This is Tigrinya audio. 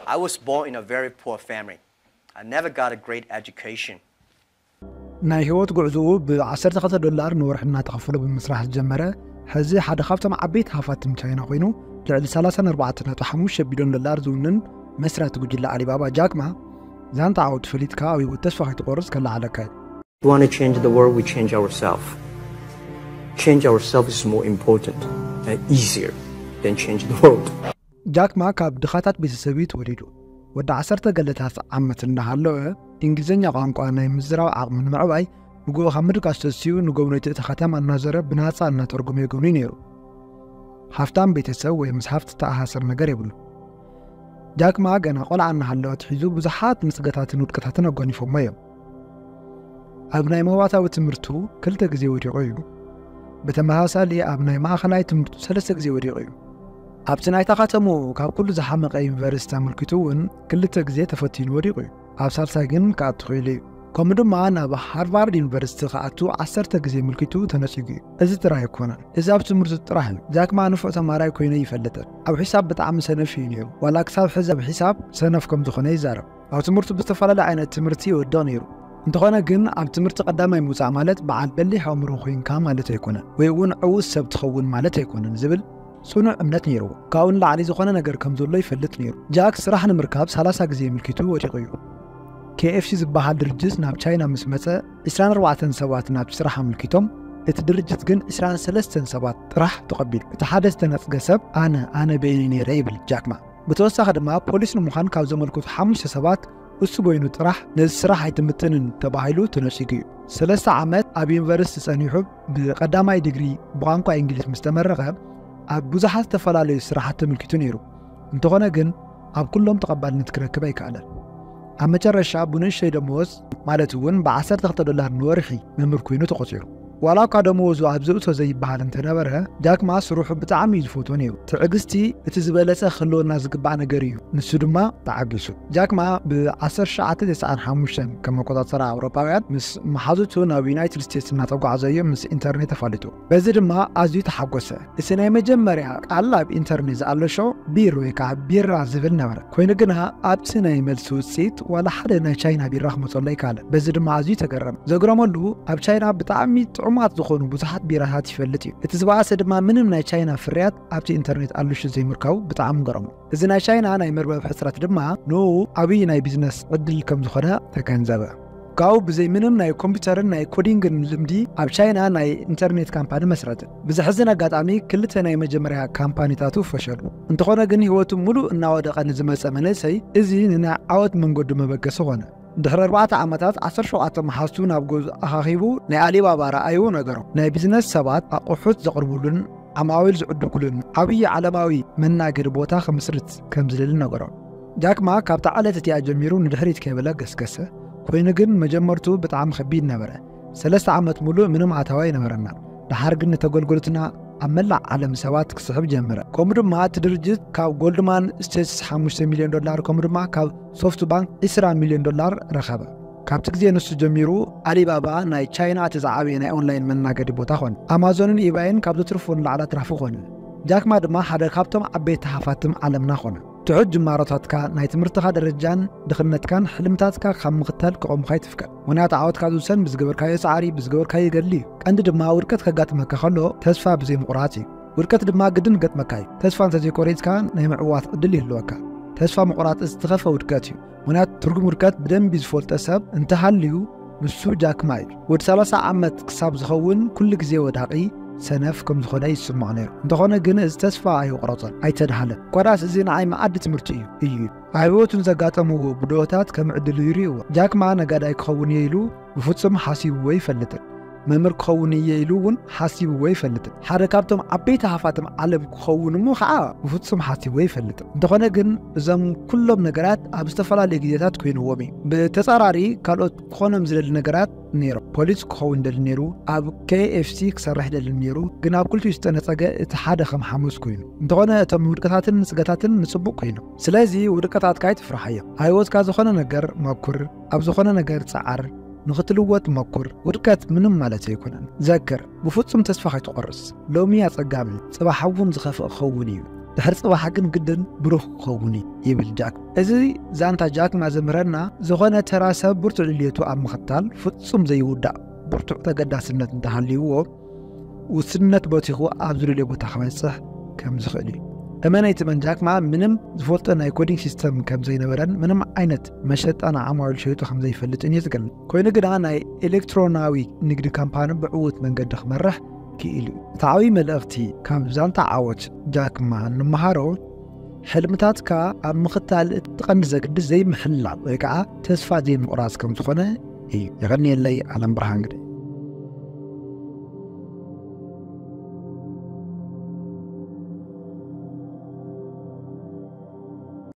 I was born in a very poor family. I never got a great education. ናይ ህይወት ጉዕዝኡ ብ12 ዶላር ንወርሒ እናተኸፈሎ ብምስራሕ ዝጀመረ፣ ሕዚ ሓደ ካብቶም ዓበይቲ ሃፋትም ቻይና ኮይኑ፣ ልዕሊ 34.5 ቢልዮን ዶላር ዝውንን መስራቲ ጉጅለ ኣሊባባ ጃክማ፣ ዛንታ ዓወት ፈሊጥካ ኣብ ህይወት ተስፋ ከይትቆርጽ ከለዓዕለካ እዩ። If you want to change the world, we change ourselves. Change ourselves is more important and easier than change the world. ጃክማ ካብ ድኻታት ቤተሰብ እዩ ተወሊዱ። ወዲ ዓሰርተ ገለታት ዓመት እንዳሃለወ፣ እንግሊዝኛ ቋንቋ ናይ ምዝራብ ዓቕሙ ንምዕባይ፣ ንግሆ ካብ ምድቃስ ተሲኡ ንጎብነይቲ እቲ ከተማ እናዘረ ብናጻ እናተርጎመ የጎብኒ ነይሩ። ሃፍታም ቤተሰብ ወይ ምስ ሃፍቲ ተኣሳሰር ነገር የብሉ። ጃክማ ገና ቆልዓ እናሃለወ ኣትሒዙ ብዙሓት ንጽገታትን ውድቀታትን ኣጓኒፎሞ እዮም። ኣብ ናይ መባእታዊ ትምህርቱ ክልተ ግዜ ወዲቑ እዩ። ብተመሳሳሊ ኣብ ናይ ማእኸላይ ትምህርቱ ሰለስተ ግዜ ወዲቑ እዩ። ኣብቲ ናይታ ከተምኡ ካብ ኩሉ ዝሓመቐ ዩኒቨርሲቲ ኣመልኪቱ እውን ክልተ ግዜ ተፈቲኑ ወዲቑ እዩ። ኣብ ሳልሳይ ግን ክኣቱ ክኢሉ እዩ። ከምኡ ድማ ናብ ሃርቫርድ ዩኒቨርሲቲ ክኣቱ ዓሰርተ ግዜ ኣመልኪቱ ተነጺጉ እዩ። እዚ ጥራይ ኣይኮነን። እዚ ኣብ ትምህርቱ ጥራሕ እዩ። ጃክማ ንፉዕ ተማራይ ኮይኑ ይፈልጥን ኣብ ሒሳብ ብጣዕሚ ሰነፍ እዩ ነይሩ። ዋላ ክሳብ ሕዚ ኣብ ሒሳብ ሰነፍ ከም ዝኾነ ይዛረብ። ኣብ ትምህርቱ ብዝተፈላለየ ዓይነት ትምህርቲ ይወድቕ ነይሩ። እንተኾነ ግን ኣብ ትምህርቲ ቀዳማይ ምውጻእ ማለት በዓል በሊሕ ኣእምሮ ኮይንካ ማለት ኣይኮነን፣ ወይ እውን ዕዉት ሰብ ትኸውን ማለት ኣይኮነን ዝብል ጽኑዕ እምነት ነይርዎ። ካብኡ ንላዕሊ ዝኾነ ነገር ከም ዘሎ ይፈልጥ ነይሩ። ጃክ ስራሕ ንምርካብ ሰላሳ ግዜ ኣመልኪቱ ወዲቑ እዩ። ኬኤፍሲ ዝበሃል ድርጅት ናብ ቻይና ምስ መጸ 24 ሰባት ናብቲ ስራሕ ኣመልኪቶም፣ እቲ ድርጅት ግን 23 ሰባት ጥራሕ ተቐቢሉ። እቲ ሓደ ዝተነጽገ ሰብ ኣነ ኣነ በይነይ ነይረ ይብል ጃክማ። ብተወሳኺ ድማ ፖሊስ ንምዃን ካብ ዘመልክቱ ሓሙሽተ ሰባት እሱ በይኑ ጥራሕ ነዚ ስራሕ ኣይትምጥንን ተባሂሉ ተነጺጉ እዩ። ሰለስተ ዓመት ኣብ ዩኒቨርሲቲ ጸኒሑ ብቐዳማይ ዲግሪ ብቋንቋ እንግሊዝ ምስ ተመረቐ ኣብ ብዙሓት ዝተፈላለዩ ስራሓት ተመልኪቱ ነይሩ። እንተኾነ ግን ኣብ ኩሎም ተቐባልነት ክረክብ ኣይከኣለን። ኣብ መጨረሻ ብንእሽተይ ደመወዝ ማለት እውን ብ12 ዶላር ንወርሒ መምህር ኮይኑ ተቖጺሩ። ዋላ እኳ ደመወዙ ኣብ ዝእቶ ዘይበሃል እንተነበረ፣ ጃክማ ስርሑ ብጣዕሚ እዩ ዝፈትዎ ነይሩ። ትዕግስቲ እቲ ዝበለጸ ክህልወና ዝግባእ ነገር እዩ። ንሱ ድማ ተዓጊሱ። ጃክማ ብ1995 ከም ኣቆጻጽራ ኣውሮፓውያን ምስ መሓዙቱ ናብ ዩናይትድ ስቴትስ እናተጓዓዘ እዩ ምስ ኢንተርኔት ተፋሊጡ። በዚ ድማ ኣዝዩ ተሓጎሰ። እቲ ናይ መጀመርያ ቃል ኣብ ኢንተርኔት ዝኣለሾ ቢር ወይ ከዓ ቢራ ዝብል ነበረ። ኮይኑ ግና ኣብቲ ናይ መልሲ ውፅኢት ዋላ ሓደ ናይ ቻይና ቢራ ክመፀሉ ኣይከኣለን። በዚ ድማ ኣዝዩ ተገረመ። ዘግረመሉ ኣብ ቻይና ብጣዕሚ ጥዑማት ዝኾኑ ብዙሓት ቢራታት ይፈልጥ እዩ። እቲ ዝበኣሰ ድማ ምንም ናይ ቻይና ፍርያት ኣብቲ ኢንተርኔት ኣልሹ ዘይምርካቡ ብጣዕሚ ገረሙ። እዚ ናይ ቻይና ናይ መርበብ ሕፅረት ድማ ንኡ ዓብዪ ናይ ቢዝነስ ዕድል ከም ዝኾነ ተገንዘበ። ካብኡ ብዘይ ምንም ናይ ኮምፒውተርን ናይ ኮዲንግን ልምዲ ኣብ ቻይና ናይ ኢንተርኔት ካምፓኒ መስረተ። ብዘሕዝን ኣጋጣሚ ክልተ ናይ መጀመርያ ካምፓኒታቱ ፈሸሉ። እንተኾነ ግን ህይወቱ ሙሉእ እናወደቐ ንዝመፀ መንእሰይ እዚ ንናይ ዓወት መንገዱ መበገሲ ኾነ። ድሕሪ ኣርባዕተ ዓመታት ዓሰርተ ሸውዓተ መሓዝቱ ናብ ገዝኡ ኣኻኺቡ ናይ ኣሊባባ ረኣዩ ነገሮም። ናይ ቢዝነስ ሰባት ኣቑሑት ዘቕርቡሉን ዓማዊል ዝዕድጉሉን ዓብዪ ዓለማዊ መናገዲ ቦታ ክምስርት ከም ዝደሊ ነገሮም። ጃክማ ካብታ ዕለት እቲኣ ጀሚሩ ንድሕሪት ከይበለ ገስገሰ። ኮይኑ ግን መጀመርቱ ብጣዕሚ ከቢድ ነበረ። ሰለስተ ዓመት ሙሉእ ምንም ኣታዊ ኣይነበረናን። ደሓር ግን ንተገልገልትና ኣብ መላእ ዓለም ሰባት ክስሕብ ጀመረ። ከምኡ ድማ እቲ ድርጅት ካብ ጎልድማን ስቴትስ ሓሙሽተ ሚልዮን ዶላር ከምኡ ድማ ካብ ሶፍት ባንክ ዕስራ ሚልዮን ዶላር ረኸበ። ካብቲ ግዜ ንሱ ጀሚሩ ኣሊባባ ናይ ቻይና እቲ ዝዓበየ ናይ ኦንላይን መናገዲ ቦታ ኾነ። ኣማዞንን ኢባይን ካብ ዘትርፎ ንላዕሊ ኣትራፊ ኾነ። ጃክማ ድማ ሓደ ካብቶም ዓበይቲ ሃፋትም ዓለምና ኾነ። ትሑት ጅማሮታትካ፣ ናይ ትምህርትኻ ደረጃን ድኽነትካን ሕልምታትካ ካብ ምኽታል ክቐሙኻ ኣይትፍቀድ። ምኽንያቱ ዓወትካ ዝውሰን ብዝገበርካዮ ጻዕሪ፣ ብዝገበርካዮ ገድሊ እዩ። ቀንዲ ድማ ውድቀት ከጋጥመካ ከሎ ተስፋ ብዘይምቑራጽ እዩ። ውድቀት ድማ ግድን ክገጥመካ እዩ። ተስፋ እንተዘይቆሪጽካ ናይ ምዕዋት ዕድል ይህልወካ። ተስፋ ምቑራጽ ዝትኸፈ ውድቀት እዩ። ምኽንያቱ ትርጉም ውድቀት ብደንቢ ዝፈልጦ ሰብ እንተሃልዩ ንሱ ጃክማ እዩ። ወዲ ሰላሳ ዓመት ክሳብ ዝኸውን ኩሉ ግዜ ወዳቒ ሰነፍ ከም ዝኾነ ይስምዖ ነይሩ። እንተኾነ ግን እዚ ተስፋ ኣይቆረጸን፣ ኣይተድሃለን። እኳ ደኣስ እዚ ንዓይ መኣዲ ትምህርቲ እዩ፣ እዩ። ኣብ ህይወቱ ንዘጋጠምዎ ብድሆታት ከም ዕድል ይርእይዎ። ጃክማ ነጋዳይ ክኸውን እየ ኢሉ ብፍጹም ሓሲብዎ ኣይፈልጥን። መምህር ክኸውን እየ ኢሉ እውን ሓሲብዎ ኣይፈልጥን። ሓደ ካብቶም ዓበይቲ ሃፋትም ዓለም ክኸውን እሞ ኸዓ ብፍጹም ሓሲብዎ ኣይፈልጥን። እንተኾነ ግን እዞም ኩሎም ነገራት ኣብ ዝተፈላለዩ ግዜታት ኮይንዎም እዩ። ብተጻራሪ ካልኦት ክኾኖም ዝደሊ ነገራት ነይሮም። ፖሊስ ክኸውን ይደሊ ነይሩ፣ ኣብ ኬኤፍሲ ክሰርሕ ይደሊ ነይሩ፣ ግን ኣብ ክልቲኡ ዝተነጸገ እቲ ሓደ ከም ሓሙስ ኮይኑ። እንተኾነ እቶም ውድቀታትን ንጽገታትን ንጽቡቕ ኮይኑ። ስለዚ ውድቀታትካ ኣይትፍርሓዮም። ኣብ ህይወትካ ዝኾነ ነገር መኩር፣ ኣብ ዝኾነ ነገር ጸዓር፣ ንኽትልወጥ መኩር። ውድቀት ምንም ማለት ኣይኮነን። ዘክር፣ ብፍጹም ተስፋ ከይትቆርጽ። ሎሚ ኣጸጋሚ፣ ጽባሕ እውን ዝኸፍእ ክኸውን እዩ። ድሕሪ ጽባሕ ግን ግድን ብሩህ ክኸውን እዩ ይብል ጃክ። እዚ ዛንታ ጃክ ማ ዘምህረና፣ ዝኾነ ተራ ሰብ ብርቱዕ ድልየቱ ኣብ ምኽታል ፍጹም ዘይውዳእ ብርቱዕ ተገዳስነት እንተሃልይዎ፣ ውስንነት በቲኹ ኣብ ዝደልዮ ቦታ ክበጽሕ ከም ዝኽእል እዩ። እመነይቲ መን ጃክ ማ ምንም ዝፈልጦ ናይ ኮዲንግ ሲስተም ከም ዘይነበረን ምንም ዓይነት መሸጣን ዓማዊል ሸይጡ ከም ዘይፈልጥን እዩ ዝገልጽ። ኮይኑ ግና ናይ ኤሌክትሮናዊ ንግዲ ካምፓኒ ብዕዉት መንገዲ ክመርሕ ክኢሉ እዩ። እቲ ዓብዪ መልእኽቲ ካብ ዛንታ ዓወት ጃክ ማ እንመሃሮ፣ ሕልምታትካ ኣብ ምኽታል እቲ ቀንዲ ዘግድስ ዘይምሕላል ወይ ከዓ ተስፋ ዘይምቑራጽ ከም ዝኾነ እዩ። የቐንየለይ። ዓለም ብርሃን ግደ።